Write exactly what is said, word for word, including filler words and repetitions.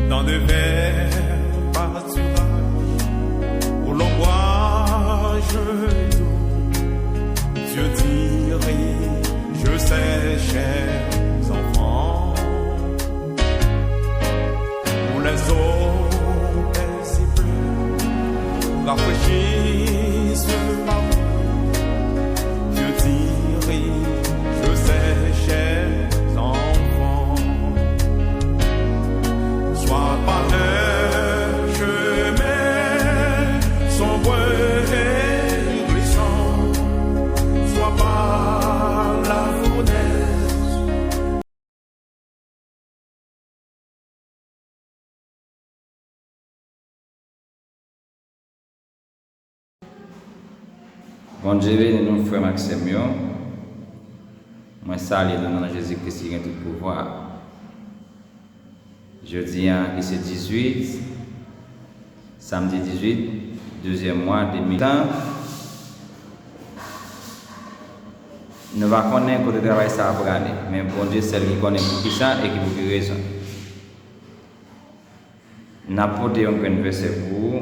Dans de verts pâturages, aux longs bois genoux, Dieu dirige ses chers enfants. Où les eaux paisibles rafraîchissent ma voix, Dieu dirige ses chers enfants. Soit par un chemin sombre et glissant, soit par la fournaise. Bondye beni nou, frè m ak sè m yo. Mwen salye nou nan non Jezi Kris ki gen tout pouvwa. Jodi a, ki se dizuit, samdi dizuit, dezyèm mwa de mil tan. Nou pa konnen kote travay sa a prale, men Bondye sèl ki konnen poukisa e ki pou ki rezon. N ap pote yon grenn vèsè pou ou.